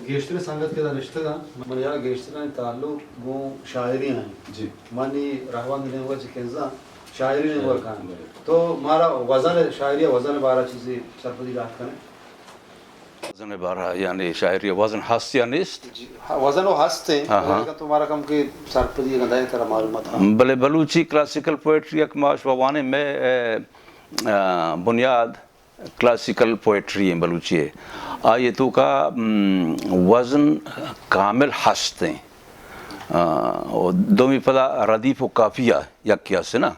گیشتریں سنگت کہ ادا نشتگ اَنت، من یار گیشترانی تعلق گوں شاعری ءَ اِنت۔ جی۔ منی رہبند نیمگ ءَ چہ کنزاں شاعری نیمگ ءَ کاینت۔ بلے۔ تو مارا وزن، شاعری ءِ وزن ءِ بارہ ءَ چیزے سرپدی دات کن ئے؟ وزن ءِ بارہ ءَ، یعنی شاعری ءِ وزن ہست یا نیست؟ جی، ہاں، وزن ءُ ہست اِنت، ہاں، ہاں۔ تو مارا کم کہ سرپدی اگاں دئے ترا معلومات ہاں۔ بلے بلوچی کلاسیکل پوئٹری یک ما شما وانیں مئے، اے، آ، بنیاد کلاسیکل پوئٹری ایں بلوچی ءِ۔ آئی ءِ توکا، م، وزن کامل ہست ایں۔ آ، و دومی پدا ردیف و قافیہ یکے ہست نا،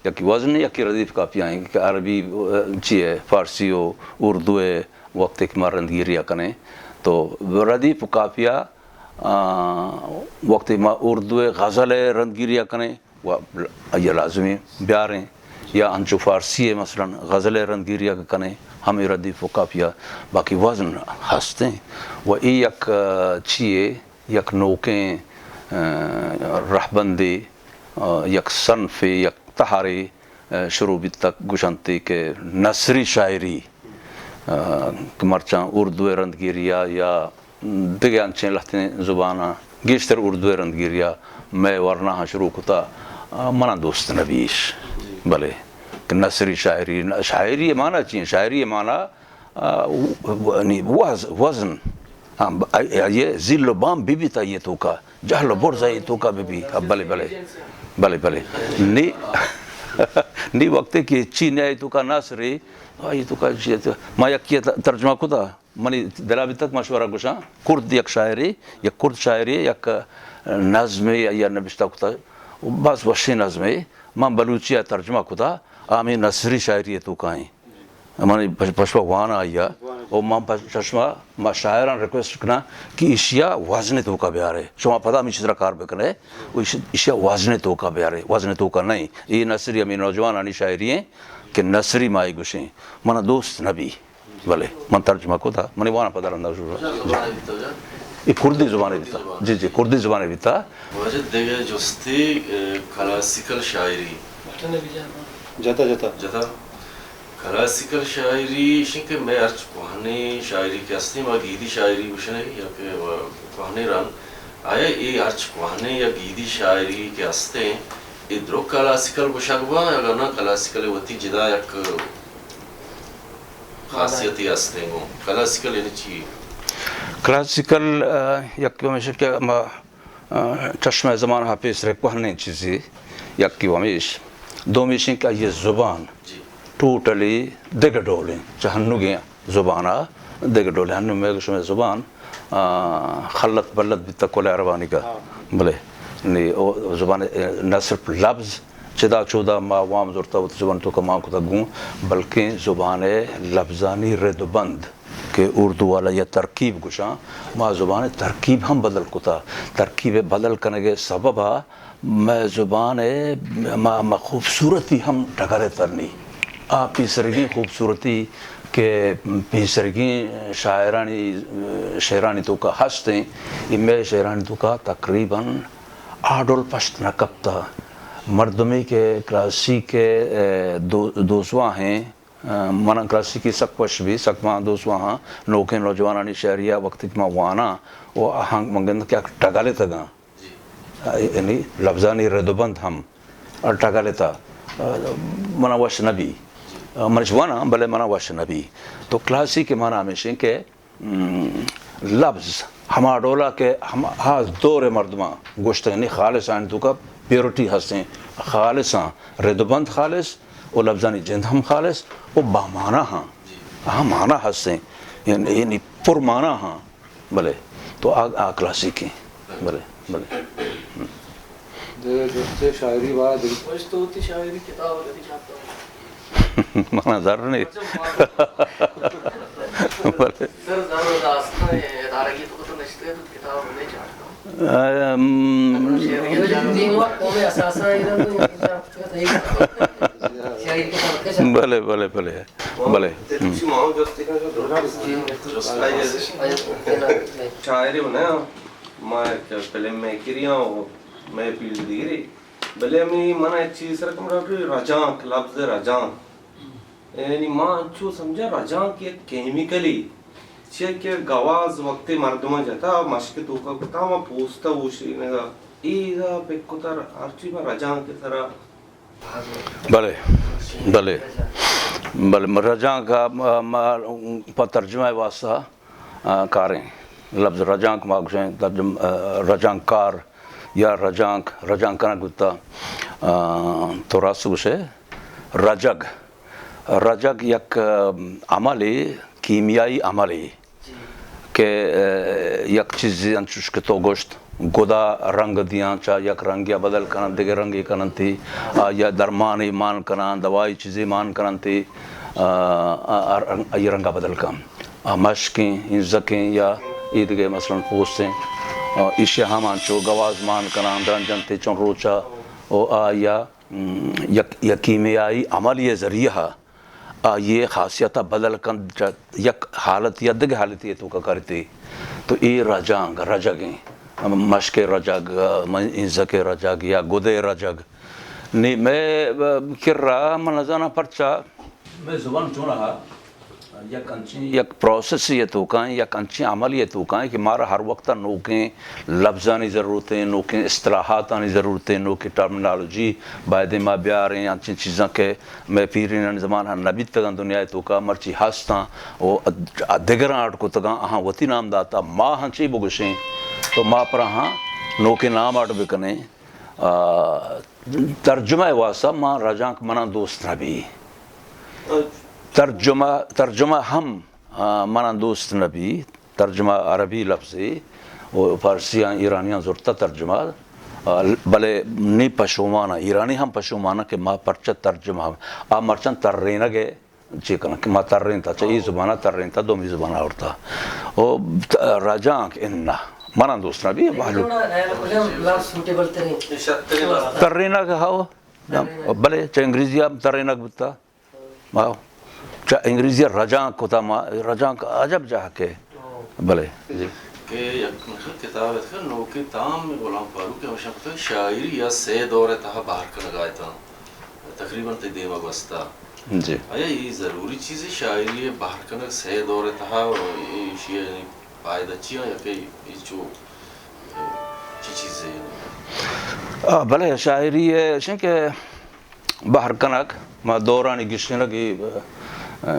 یکے وزن ایں، یکے ردیف قافیہ ایں کہ عربی، آ، چی ہے، فارسی و اردو ءِ وقتے کہ ما رندگیری ءَ کنیں تو ردیف و قافیہ، آ، وقتے ما اردو ءِ غزل ءِ رندگیری ءَ کنیں، و آئی ءَ لازمی بیاریں، یا انچو فارسی ءِ مثلاً غزل ءِ رندگیری ءَ کنیں، ہمے ردیف و قافیہ، باقی وزن ہست ایں۔ و اے یک، آ، چیے، یک نوکیں، آ، رہبندے، آ، یک صنفے، یک تہرے، آ، شروع بیتگ، گوشنتے کہ نثری شاعری، آ، کہ مرچاں اردو ءِ رندگیری ءَ یا دگہ انچیں لہتیں زباناں گیشتر اردو ءِ رندگیری ءَ مئے ورناہاں شروع کتا، آ، منا دوست نہ بیش۔ بلے کہ نثری شاعری، شاعری ءِ مانا چی ایں؟ شاعری ءِ مانا، آ، و-، و-، یعنی وز-، وزن۔ ہاں، ب-، آئی، آئی ءِ زیل و بام بہ بیت آئی ءِ توکا، جہل و برز آئی ءِ توکا بہ بیت۔ ہاں، بلے، بلے۔ بلے، بلے۔ نی، نی وقتے کہ چی نہ آئی ءِ توکا نثرے، آئی ءِ توکا چی، ما یکے ءَ ت-، ترجمہ کتا۔ منی دل ءَ بیتگ، من شمارا گوشاں، کرد یک شاعرے، یک کرد شاعرے، یک نظمے آئی ءَ نبشتہ کتگ، و باز وشیں نظمے، من بلوچی ءَ ترجمہ کتگ، آ ہمے نثری شاعری ءِ توکا ایں۔ من پش-، پہ شما واناں آئی ءَ، و من پہ-، چہ شما، ما شاعراں ریکویسٹ کناں کہ ایشی ءَ وزن ءِ توکا بیارے، شما پدا ہمے چیز را کار بکن ئے، و ایش-، ایشی ءَ وزن ءِ توکا بیارے، وزن ءِ توکا نہ ایں۔ اے نثری ہمے نوجوانانی شاعری ایں کہ نثری ما اے گوشیں، منا دوست نہ بی۔ بلے، من ترجمہ کتا، منی واناں پدا رندا شروع۔ اے کردی زبانے بیتا۔ جی، جی، کردی زبانے بیتا۔ واجہ دگہ جستے، اے، کلاسیکل شاعری۔ جتا، جتا۔ جتا۔ کلاسیکل شاعری ایش ایں کہ مئے ہرچ کوہنیں شاعری کہ ہستیں، ما گیدی شاعری گوشیں یا کہ کوہنیں رنگ، آیا اے ہرچ کوہنیں یا گیدی شاعری کہ ہستیں، اے درو کلاسیکل گوشگ باں، اگاں نہ کلاسیکل وتی جدا یک خاصیتے ہستیں گوں۔ کلاسیکل یعنی چی؟ کلاسیکل، آ، یک ہمیش کہ ما، آ، چشمہ زمان ءَ پیسر کوہنیں چیزے، یکے ہمیش۔ دومیش ایں کہ آئی ءِ زبان، جی، ٹوٹلی دگہ ڈولیں، چہ ہنوگیں زبان ءَ دگہ ڈولیں۔ ہنو مئے شمئے زبان، آ، خلت بلت بیتگ کل عربانی کا۔ ہاں۔ بلے، نی، او زبان، اے، نہ صرف لفظ، چدا چودا ما وام زرتہ وتی زبان توکا مان کتگ گوں، بلکیں زبان ءِ لبزانی رد و بند کہ اردو والا یا ترکیب گوشاں، ما زبان ءِ ترکیب ہم بدل کتہ۔ ترکیب ءِ بدل کنگ ءِ سبب ءَ مئے زبان ءِ ما، ما خوبصورتی ہم ڈگار ءَ ترنی۔ آ پیسرگیں خوبصورتی کہ پیسرگیں شاعرانی شعرانی توکا ہست ایں، اے مئے شعرانی توکا تقریباً آ ڈول پشت نہ کپتہ۔ مردمے کہ کلاسیک ءِ، اے، دو-، دوزواہ ایں، اے، منا کلاسیکی سک وش بی، سک ما دوزواہاں، نوکیں نوجوانانی شعری ءَ وقتی کہ ما واناں، و آہاں من گنداں کہ یک ٹگلتگاں۔ یعنی لبزانی رد و بند ہم ٹگلتہ، منا وش نہ بی۔ منش واناں، بلے منا وش نہ بی۔ تو کلاسیک ءِ مانا ہمیش ایں کہ م، لبز ہما ڈولا کہ ہما، ہا دور ءِ مردماں گوشتگ، یعنی خالص آنی توکا پیورٹی ہستیں، خالصاں، رد و بند خالص و لبزانی جند ہم خالص و با مانا ہاں۔ آ مانا ہستیں، یعنی، یعنی پر مانا ہاں۔ بلے، تو آ، آ کلاسیک ایں۔ بلے، بلے۔ دگہ جستے شاعری بعد۔ تو وتی شاعری کتاب کدی چھاپتا؟ منا زر نی۔ بلے۔ سر، زر داستان ادارگی تو تو نشتے تو کتاب نہیں چھاپتا۔ ام، شاعری دیما قوم اثاثہ ایران تو شاعری کتاب۔ بلے، بلے، بلے۔ بلے۔ شاعری ہونا، ما یک فلم میکری ہاں، مئے فیلڈ دیگری۔ بلے ہمے من ءَ یک چیزے سر کم ڈاکٹر، رجانک، لبز رجانک۔ یعنی ما انچو سمجھا رجانک یک کیمیکلے، چیا کہ گواز وقتے مردماں جتا، مشک توکا کتا، ما پوستا اوشینگا۔ اے ادا پک کتر ہرچی ما رجانک سرا۔ بلے، بلے، بلے، رجانک، آ، ما، ما پہ ترجمہ واسطہ، آ، کاریں۔ لفظ رجانک ما گوشیں، ترجم-، آ، رجانک کار یا رجانک، رجانک کنگ بوتا۔ آ، تو راست گوشے، رجگ۔ رجگ یک، آ، عملے، کیمیائی عملے کہ، آ، یک چیزے انچوش کہ تو گوشت، گدا رنگ دیاں، چا یک رنگے بدل کنن، دگہ رنگے کنن تی، آ، یا درمانے مان کنن، دوائی چیزے مان کنن تی، آ، آ، آ، رنگ، آئی رنگا بدل کن۔ آ، مشکیں، انزکیں یا ایدگہ مثلاً پوستیں، آ، ایشی ہم انچو گواز مان کنن، درنجن تی چون روچا، او آ یا م، یک، یک کیمیائی عمل ءِ ذریعہ ءَ آئی ءِ خاصیت ءَ بدل کنت، چہ یک حالت یا دگہ حالتے ءِ توکا کارتے۔ تو اے رجانک، رجگ ایں۔ مشک ءِ رجگ، انزک ءِ رجگ یا گد ءِ رجگ۔ نی مئے کرا من نزاناں پرچا مئے زبان چون ءَ یک انچیں یک پروسیسے ءِ توکا ایں، یک انچیں عملے ءِ توکا ایں کہ مارا ہر وقت ءَ نوکیں لبزانی ضرورت ایں، نوکیں اصطلاحاتانی ضرورت ایں، نوکیں ٹرمینالوجی بایدیں ما بیاریں، انچیں چیزاں کہ مئے پیرینانی زمانہ ءَ نہ بیتگاں دنیا ءِ توکا مرچی ہستاں و دگراں اڈ کتگاں، آہاں وتی نام داتا، ما ہاں چے بگوشیں؟ تو ما پر آہاں نوکیں نام اڈ بکنیں۔ آ، ترجمہ ءِ واسطہ ما رجانک منا دوست نہ بی۔ ترجمہ، ترجمہ ہم، آ، منا دوست نہ بی۔ ترجمہ عربی لفظے و فارسیاں ایرانیاں زرتا ترجمہ، آ، بلے نی پشومانا، ایرانی ہم پشومانا کہ ما پرچہ ترجمہ ہم، آ مرچاں ترینگ ءِ چے کناں کہ ما ترینتا، چہ اے زبان ءَ ترینتا، دومی زبان ءَ آورتا۔ او ت-، رجانک اناں، منا دوست نہ بی، مہلوک۔ ترینگ، ہاو۔ بلے، چہ انگریزی ءَ ترینگ بوتا۔ ہاو۔ چہ انگریزی ءَ رجانک کتا ما، رجانک عجب جاہ کے۔ بلے۔ جی۔ کہ یک کتاب اتکا نوکیں تام غلام فاروق ءِ، ہمیشاں کتا شاعری یا سے دور ءِ تہا بہر کنگا اتاں۔ تقریباً تئی دیم ءَ گوستا۔ جی۔ آیا اے ضروری چیزے شاعری ءِ بہر کنگ سے دور ءِ تہا، ایشی ءِ یعنی فائدہ چی آں یا کہ اے چو، چی چیزے یعنی؟ آ، بلے شاعری ءِ اشیں کہ بہر کنگ ما دورانی گشینگ ءَ، آ،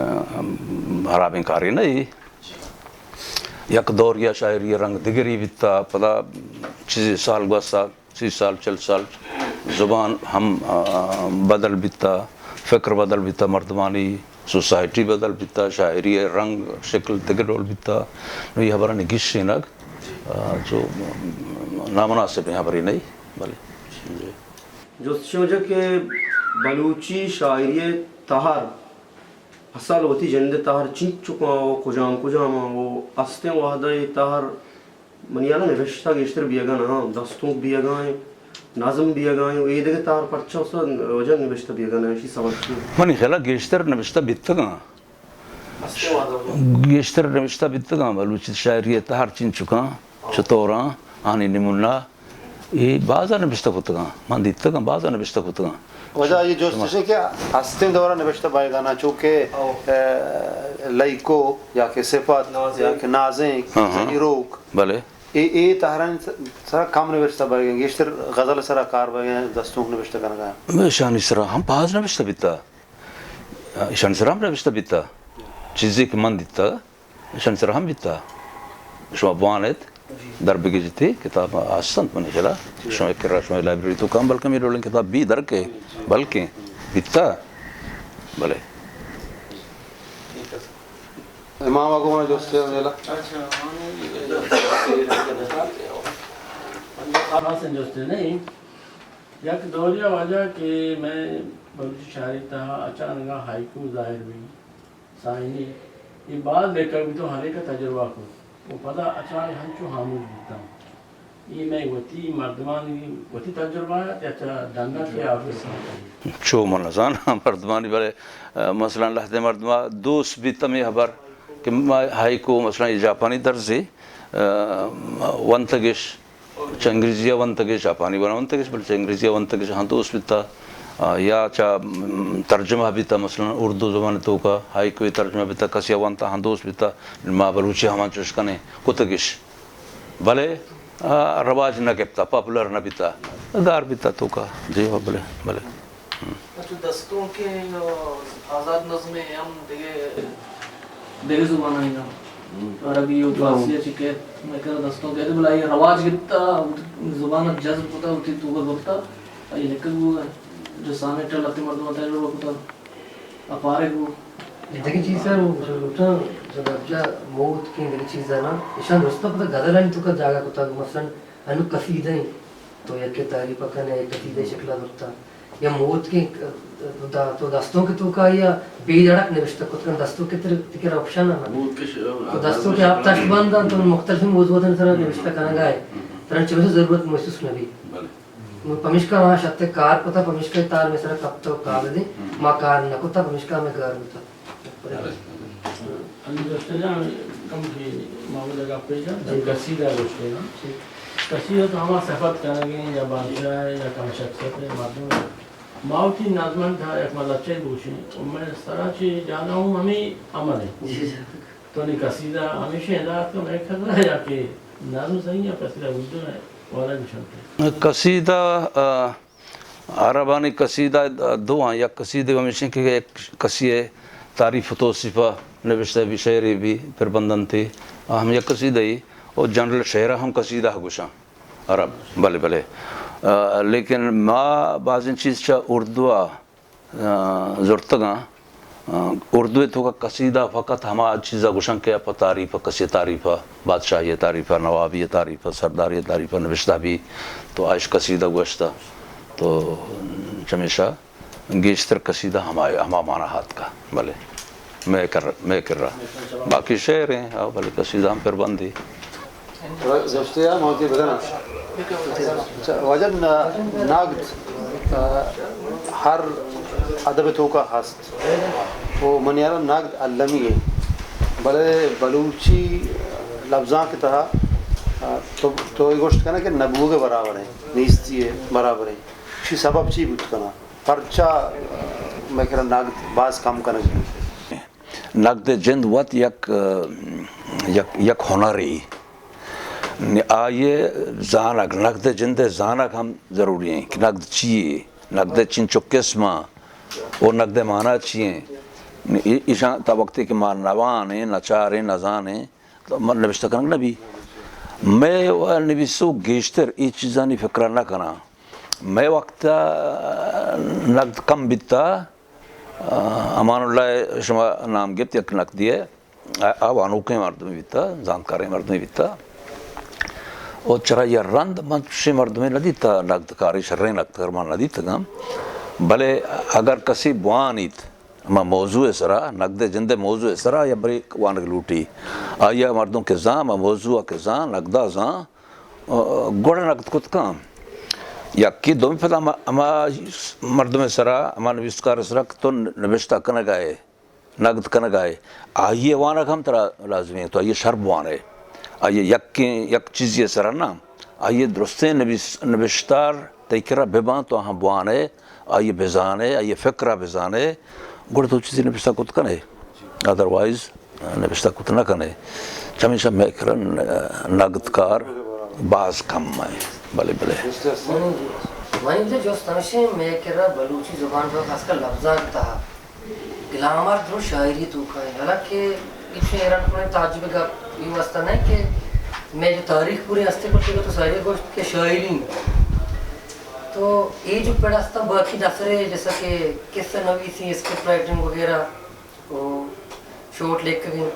ہرابیں کارے نہ ایں۔ جی۔ یک دورے ءَ شاعری ءِ رنگ دگرے بیتا، پدا چیزے سال گوستا۔ سی سال، چل سال زبان ہم، آ، بدل بیتا، فکر بدل بیتا، مردمانی سوسائٹی بدل بیتا، شاعری ءِ رنگ شکل دگہ ڈول بیتا۔ نوں اے ہبرانی گیشینگ، آ، چو نامناسبیں ہبرے نہ ایں، بلے۔ جی۔ جست شما جا کہ بلوچی شاعری ءِ تہر اصل وتی جند ءِ تہر چنچکاں و کجام کجام آں و استیں وہد ءَ اے تہر منی ہیال ءَ نبشتہ گیشتر بیگ ءَ نہ آں، دستونک بیگ ءَ ایں، نظم بیگ ءَ ایں، و اے دگہ تہر پرچا استاد وجہ نبشتہ بیگ ءَ نہ ایں، اشی سبب چی؟ منی ہیال ءَ گیشتر نبشتہ بیتگ آں۔ گیشتر نبشتہ بیتگ آں، بلوچی شاعری ءِ تہر چنچکاں، چتوراں، آنی نمونہ، اے بازا نبشتہ کتگ آں، من دیتگ آں، بازا نبشتہ کتگ آں۔ واجہ، اے جست اش کہ ہستیں دور ءَ نبشتہ بئیگ ءَ نہ، چو کہ، آ، لئیکو یا کہ صفت یا کہ نازینک، ہاں، ہاں۔ زہیروک۔ بلے۔ اے، اے تہرانی سرا کم نبشتہ بئیگ ءَ، گیشتر غزل ءِ سرا کار بئیگ ءَ، دستونک نبشتہ کنگ ءَ۔ ایشانی سرا ہم باز نبشتہ بیتا۔ ایشانی سرا ہم نبشتہ بیتا۔ چیزے کہ من دیتا، ایشانی سرا ہم بیتا۔ شما بوان ات، در بگیجیت، کتاب ہست انت منی ہیال ءَ۔ شما کرا شما لائبریری توکا ہم بلکیں اے ڈولیں کتاب بی در کئے، بلکیں بیتا۔ بلے۔ امام ءَ گوں من جستے ہیال ءَ۔ خاصیں جستے نہ ایں۔ یک دورے ءَ واجہ کہ مئے بلوچی شاعری تہا اچانک ءَ ہائیکو ظاہر بی۔ سائنی، اے باز بہتر بوتو ہر یک تجربہ کو۔ و پدا اچانک ہنچو ہاموش بوتاں۔ اے مئے وتی مردمانی وتی تجربہ ات یا چہ ڈن ءَ کہ آفس ءَ؟ چو من نزاناں، مردمانی، بلے، آ، مثلاً لہتے مردم ءَ دوست بیت ہمے ہبر کہ ما ہائیکو، مثلاً اے جاپانی طرزے، آ، ونتگش، چہ انگریزی ءَ ونتگش، جاپانی بنا ونتگش، بلے چہ انگریزی ءَ ونتگش ہاں دوست بیتا۔ آ، یا چا، م، ترجمہ بیتا، مثلاً اردو زبان توکا ہائیکوے ترجمہ بیتا، کسی ءَ ونتا ہندوس بیتا، ما بلوچی ہمان چوش کنیں، کتگش۔ بلے، آ، رواج نہ گپتا، پاپولر نہ بیتا، گار بیتا توکا۔ جی ہو، بلے، بلے۔ اچھا، دستوں کے، آ، آزاد نظمیں ہم دیگه، دیگه زبان آئی نا، عربی و فارسی چی کہ میں کر دستوں کے، بلے آئی رواج گپتا، زبان جذب کتا، وتی توکا گپتا، آئی لکھگ بوگا، جو سانیٹ لتے مردم تجربہ کتا۔ اپارے گوں۔ دگہ چیز ءَ لوٹاں، زبرجا موت کہ دگہ چیز ءَ نا، ایشاں درستاں پدا غزلانی توکا جاگہ کتگ، مثلاً انو قصیدہ ایں، تو یکے تعریف ءَ کن ئے، قصیدہ شکل ءَ زرتا، یا موت کہ دا-، تو دستوں کے توکا یا بے دھڑک نوشتہ کت کن، دستوں کے تر تکر آپشن ءَ نا۔ موت کے ش-، تو دستوں کے آپ تشت بند انت، تو مختلف موضوعات سر نوشتہ کنگا ہے، ترا چمیشہ ضرورت محسوس نہ بی۔ بلے۔ نوں پمیشکا ما شتے کار کتا، پمیشکا اے تار مئے سرا کپتو کاغذے، ما کار نہ کتا، پمیشکا ہمے گار بوتا۔ علی دوست جان، کم کہ محمود ءَ گپ جان، جی۔ قصیدہ گوشتے نا۔ جی۔ قصیدہ تو ہما صفت کنگے یا بادشاہ ہے یا کم شخصیت ہے، مردم ہے۔ ما وتی نظمن تھا یک ملچہ گوشیں، و میں سرا چی جانا ہوں ہمیں عمل ہے۔ جی، جی۔ تو نی قصیدہ ہمیشہ ہدایت کو میں کر رہا یا کہ نظم صحیح یا قصیدہ اردو ہے، والا بھی شنتے۔ قصیدہ، آ، عربانی قصیدہ دو آں، یک قصیدہ ہمیشہ کہ یک کسی ہے تعریف و توصیفہ نوشتہ بھی، شعرے بھی، پر بندنتے، آ ہم یک قصیدہ ہی، اور جنرل شعرہ ہم قصیدہ گوشاں عرب، بلے، بلے۔ آ، لیکن ما بازیں چیز چا اردو آ آ، زرتگاں۔ آ، اردو ءِ توکا قصیدہ فقط ہما چیزا گوشن کہ پہ تعریف ءَ، کسی ءِ تعریف ءَ، بادشاہی ءِ تعریف ءَ، نوابی ءِ تعریف ءَ، سرداری ءِ تعریف ءَ نوشتہ بی، تو آ اش قصیدہ گوشتہ۔ تو چمیشا گیشتر قصیدہ ہما، ہما مانا ہاتکا۔ بلے۔ مئے کر، مئے کرا۔ باقی شعر ایں، آ، بلے قصیدہ ہم پر بندی۔ گوشتے آ موتی بدن۔ اچھا، واجہ ن-، نگد، آ، ہر ادب توکا ہست۔ و منی ہیالا نگد المی ہے۔ بلے بلوچی لبزانک تہا، آ، تو، تو اے گوشت کنے کہ نبوگ برابر ہے، نیستی ہے برابر ہے۔ شی سبب چی بوت کنا؟ پرچا، آ، مئے کرا نگد باز کم کنگ بیت؟ نگد ءِ جند وت یک، یک، یک ہنرے۔ آئی ءِ زانگ، نگد ءِ جند ءِ زانگ ہم ضروری ایں کہ نگد چی یے، نگد ءِ چنچو قسم آں، و نگد ءِ مانا چی ایں۔ ای-، ایشاں تا وقتی کہ ما نوان ایں، نچار ایں، نزان ایں، تو من نبشتہ کنگ نہ بی۔ مئے نویسوک گیشتر اے چیزانی فکر ءَ نہ کناں۔ مئے وقت ءَ نگد کم بیتا۔ آ، امان اللہ ءِ شما نام گپت، یک نقدی ءَ، آ، آ وانوکیں مردمے بیتا، زانتکاریں مردمے بیتا۔ و چرا یا رند من چشیں مردمے نہ دیتا، نقدکارے، شریں نقدکار من نہ دیتگاں۔ بلے اگر کسی بوانیت، ہما موضوع ءِ سرا، نقد ءِ جند ءِ موضوع ءِ سرا یا برے وانگ لوٹی، آئی ءَ مردم کہ زان، ہما موضوع ءَ کہ زان، نقد ءَ زان، گڑا نقد کت کن۔ یکے دومی پدا ہما، ہما مردم ءِ سرا، ہما نبیسکار ءِ سرا کہ تو نبشتہ کنگ ءَ ئے، نقد کنگ ءَ ئے، آئی ءِ وانگ ہم ترا لازمی انت، تو آئی ءَ شر بوان ئے۔ آئی ءِ یکیں، یک چیزے ءِ سرا نہ، آئی ءِ درستیں نبیس-، نبشتار تئی کرا بہ باں، تو آہاں بوان ئے، آئی ءَ بزان ئے، آئی ءِ فکر ءَ بزان ئے، گڑا تو چیزے نبشتہ کت کن ئے۔ ادروائز نبشتہ کت نہ کن ئے۔ چمیشا مئے کرا ن-، نگدکار باز کم ایں۔ بلے، بلے۔ منی، منی جست ہمیش ایں، مئے کرا بلوچی زبان ءِ خاص کر لبزانک ءِ تہا گلامر درو شاعری توکا ایں۔ حالانکہ ہچ حیران کنیں تعجب ءِ گپ اے واسطہ نہ کہ مئے جو تاریخ پورے ہستے کل تو سارے گوشت کہ شاعری ایں۔ تو اے جو پڑ ہستاں باقی نثر ایں، جیسا کہ قصہ نویسی، اسکرپٹ رائٹنگ وغیرہ، و شوٹ لیکگیں،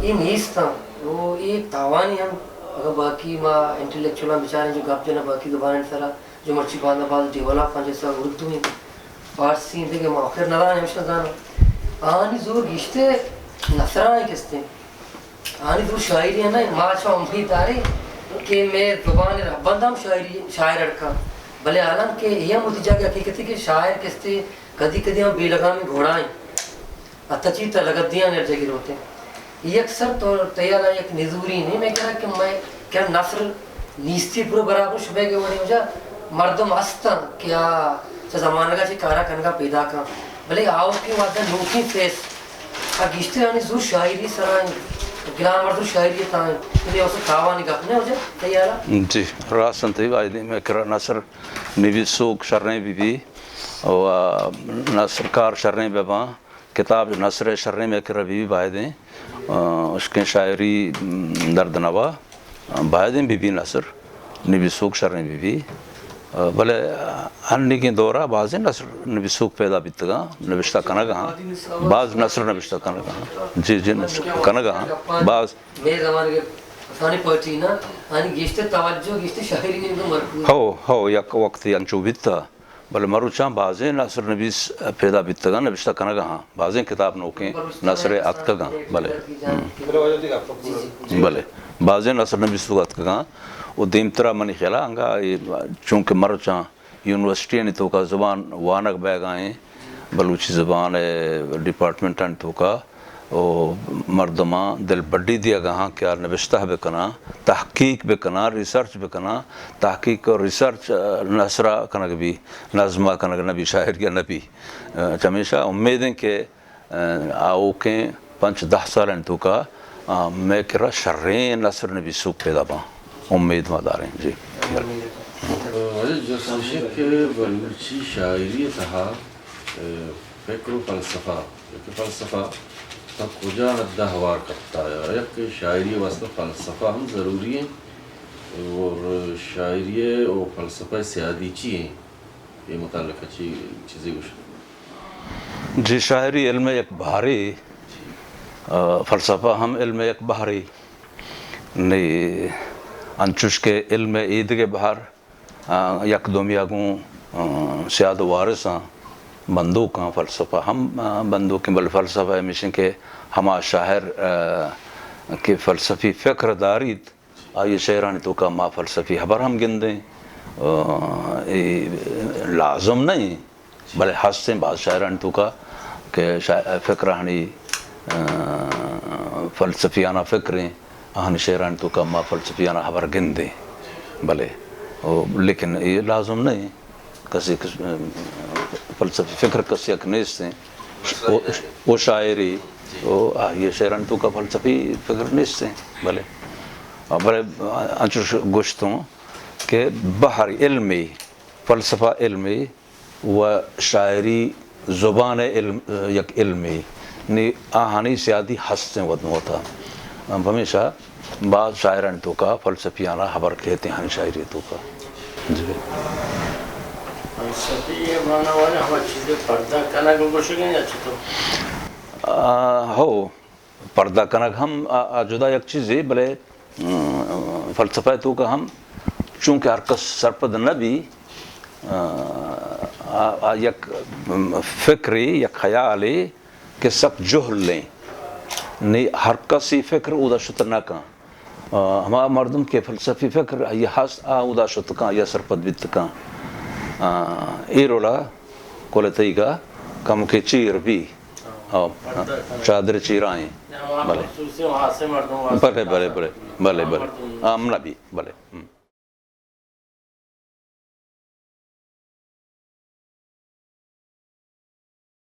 اے نیست انت و اے یک تاوانے ہم۔ اگاں باقی ما انٹلیکچولاں بچاریں جو گپ جناں باقی زبانانی سرا، جو مرچی باندا باز ڈیولپ انت، جیسا اردو انت، فارسی انت، دگہ ما آخر نزانیں، ہمیشاں زاناں۔ آہانی زور گیشتر نثراں انت کہ استیں۔ آہانی زور شاعری انت نہ، ما چو امید داریں کہ مئے زبان ءِ رھبند ہم شاعری، شاعر اڈ کنت۔ بلے حالانکہ اے ہم وتی جاگہ حقیقتے کہ شاعر کہ استیں کدی کدی ہم بے لگامیں گھوڑا انت۔ ءُ تچیت ءُ لگت دیان ہر جاگے روت انت۔ اے اکثر تو تئی ہیال ءَ یک نزوری نہ ایں مئے کرا کہ مئے کرا نثر نیستی پورا برابر شبیگ ءِ وڑیں وجہ مردم ہست انت کہ آ چہ زمانگ ءَ چہ کار ءَ کنگ ءَ پیداک آں، بلے آؤکیں وھد ءَ نوکیں فیس ءَ گیشتر آنی زور شاعری ءِ سرا انت، گرامر زور شاعری ءِ تہا انت۔ اے واسطہ تاوانی گپ نہ، واجہ؟ تئی ہیال ءَ؟ جی، راست انت، تئی واجہ، مئے کرا نثر نبیسوک شریں بہ بی و نثر کار شریں بہ باں، کتاب نثر ءِ شریں مئے کرا بہ بی، باید ایں، آ، اشکیں شاعری، م، درد نوا، باید ایں بہ بی نثر نبیسوک شریں بہ بی۔ آ، بلے ہنیگیں دور ءَ بازیں نثر نبیسوک پیدا بیتگاں، نبشتہ کنگ ءَ آں، باز نثر نبشتہ کنگ ءَ آں۔ جی، جی، نثر کنگ ءَ آں، باز۔ مئے زمانگ ءِ کسانیں پوئٹری نا، آنی گیشتر توجہ گیشتر شاعری نیمگ ءَ مرکوز۔ ہو، ہو، یک وقتے انچو بیتا۔ بلے مروچاں بازیں نثر نبیس پیدا بیتگاں، نبشتہ کنگ ءَ آں۔ بازیں کتاب نوکیں نثر ءِ اتکگاں۔ بلے۔ ہم۔ بلے۔ بازیں نثر نبیسوک اتکگاں۔ و دیمترا منی خیال ءَ انگا اے چونکہ مروچاں یونیورسٹیانی توکا زبان وانگ بئیگا ایں، بلوچی زبان ءِ ڈیپارٹمنٹانی توکا و مردماں دلبڈی دیگ ءَ آں کہ آ نبشتہ بہ کناں، تحقیق بہ کناں، ریسرچ بہ کناں۔ تحقیق و ریسرچ، آ، نثر ءَ کنگ بی، نظم ءَ کنگ نہ بی، شاعری ءَ نہ بی۔ آ، چمیشا امید ایں کہ، آ، آؤکیں پنچ دہ سالانی توکا، آ، مئے کرا شریں نثر نبیسوک پیدا باں۔ امید ما داریں، جی۔ واجہ جست ایش کہ بلوچی شاعری ءِ تہا، آ، فکر و فلسفہ، کہ فلسفہ تا کجا حد ءَ ہوار کپتا؟ آیا کہ شاعری ءِ واستہ فلسفہ ہم ضروری انت؟ اور شاعری ءِ و فلسفہ ءِ سیادی چی انت؟ اے متعلق چی چیزے گوش؟ جی، شاعری علم ءِ یک بہرے، آ، فلسفہ ہم علم ءِ یک بہرے۔ نی انچوش کہ علم ءِ ایدگہ بہر آ، یک دومی ءَ گوں، آ، سیاد و وارثاں، بندوکاں، فلسفہ ہم، آ، بندوکیں، بلے فلسفہ ہمیش انت کہ ہما شاعر، آ، کہ فلسفی فکر داریت، آئی ءِ شعرانی توکا ما فلسفی ہبر ہم گندیں۔ آ، اے لازم نہ انت۔ بلے ہستیں باز شاعرانی توکا کہ شا-، فکر آہانی، آ، فلسفیانہ فکریں، آہانی شعرانی توکا ما فلسفیانہ ہبر گندیں۔ بلے، او، لیکن اے لازم نہ انت۔ کسی کس-، فلسفی فکر کسی یک نیستیں۔ او، او شاعری، او، آ، اے شعرانی توکا فلسفی فکر نیستیں۔ بلے، آ، بلے، آ، انچوش گوشتوں کہ بحر علمی، فلسفہ علمی، و شاعری زبان ءِ علم، یک علمے، نی آہانی سیادی ہستیں وت نہ وتا۔ پمیشا باز شاعرانی توکا فلسفیانہ ہبر کیت آہانی شاعری توکا۔ جی۔ فلسفی ءِ مانا واجہ ہما چیزے پردہ کنگ گوشگ ءَ یا چطور؟ آ، ہو۔ پردہ کنگ ہم آ، آ جدا یک چیزے، بلے، م، فلسفہ ءِ توکا ہم چونکہ ہر کس سرپد نہ بی، آ، آ، آ یک، م، فکرے، یک خیالے کہ سک جہلیں، نی ہر کسی فکر اودا شت نہ کن۔ آ، ہما مردم کہ فلسفی فکر آئی ہست، آ اودا شت کن، آئی سرپد بیت کن۔ آ، اے ڈولا کل تئیگا کمکے چیر بی۔ او، چادر چیرائیں۔ بلے۔ بلے، بلے، بلے۔ بلے، بلے۔ آ، ہم نہ بی۔ بلے۔ ہم۔